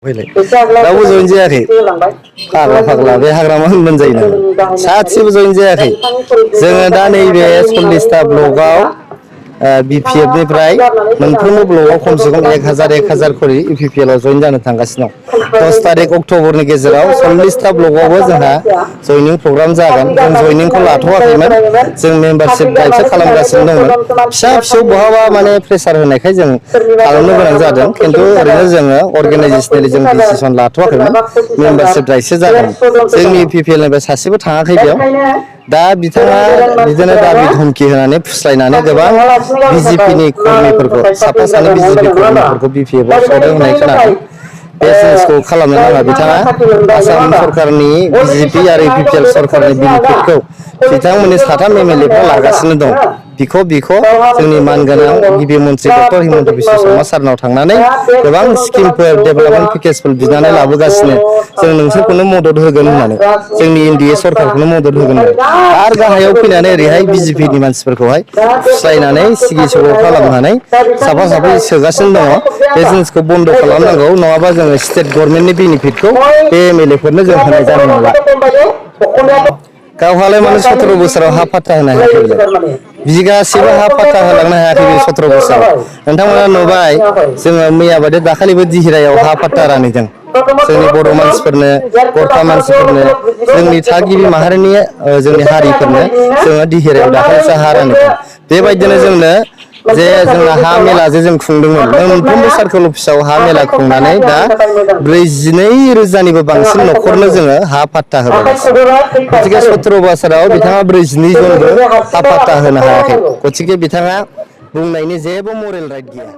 रावबो जयेन जायाखै फाग्ला फाग्ला बे हाग्रामा मोनजायो नामा सासेबो जयेन जायाखै जोङो दा नैबे 40टा ब्लकआव BPF निफ्राय मोनफ्रोमबो ब्लकआव खमसे खम 1000 खरि UPPL आव जयेन जानो थांगासिनो दं 10 तारिख अक्ट'बरनि गेजेराव 40टा ब्लकआवबो जोंहा जयनिं प्रग्राम जागोन जों जयनिंखौ लाथ'वाखैमोन जों मेम्बारशिप दाइसो खालामगासिनो दंमोन फिसा फिसौ बहाबा माने प्रेसार होनायखाय जों खालामनो गोनां जादों खिन्थु ओरैनो जोङो अर्गानाइजेसनेलि जों डिसिसन लाथ'वाखैमोन मेम्बारशिप दाइसो जागोन जोंनि UPPL निफ्राय सासेबो थाङाखै बेयाव दा बिथाङा बिदिनो दाबि धमखि होनानै फुस्लायनानै गोबां BJP नि कर्मिफोरखौ साफा सानै BJP कर्मिफोरखौ BPF आव सोदों होननाय खोनादों बे जिनिसखौ खालामनो नाङा बिथाङा आसाम सरकारनि BJP आरो UPPL सरकारनि बेनिफिटखौ बिथांमोननि साथाम MLA फ्रा लागासिनो दं बिख' जोंनि मानगोनां गिबि मन्त्रि डक्टर हिमन्त बिश्व शर्मा सारनाव थांनानै गोबां स्किमफोर डेभेलपमेन्ट पेकेजफोर बिनानै लाबोगासिनो जों नोंसोरखौनो मदद होगोन होननानै जोंनि NDA सरकारखौनो मदद होगोन आरो गाहायाव फैनानै ओरैहाय BJP नि मानसिफोरखौहाय फुस्लायनानै सिगि सग' खालामनानै साफा साफा सोगासिनो दङ बे जिनिसखौ बन्द' खालामनांगौ नङाबा जोङो स्टेट गभर्नमेन्टनि बेनिफिटखौ बे MLA फोरनो जों होनाय जानाय नंला गावहालाय माने 17 बोसोराव हा फाट्टा होनो हायाखै बेलाय बिगासेबो हा फाट्टा होलांनो हायाखै बे 17 बोसोराव नोंथांमोना नुबाय जोङो मैया बादि दाखालिबो दिहिरायाव हा फाट्टा रानहैदों जोंनि बर' मानसिफोरनो गरखा मानसिफोरनो जोंनि थागिबि माहारिनि जोंनि हारिफोरनो जोङो दिहिरायाव दाखालिसो हा रानहैदों बेबायदिनो जोंनो जे जोंना हा मेला जे जों खुंदोंमोन मोनफ्रोमबो सार्कोल अफिसाव हा मेला खुंनानै दा 42,000निबो बांसिन न'खरनो जोङो हा फाट्टा होबाय गतिके 17 बोसोराव बिथाङा 42 जनबो हा फाट्टा होनो हायाखै गतिके बिथाङा बुंनायनि जेबो मरेल राइट गैया।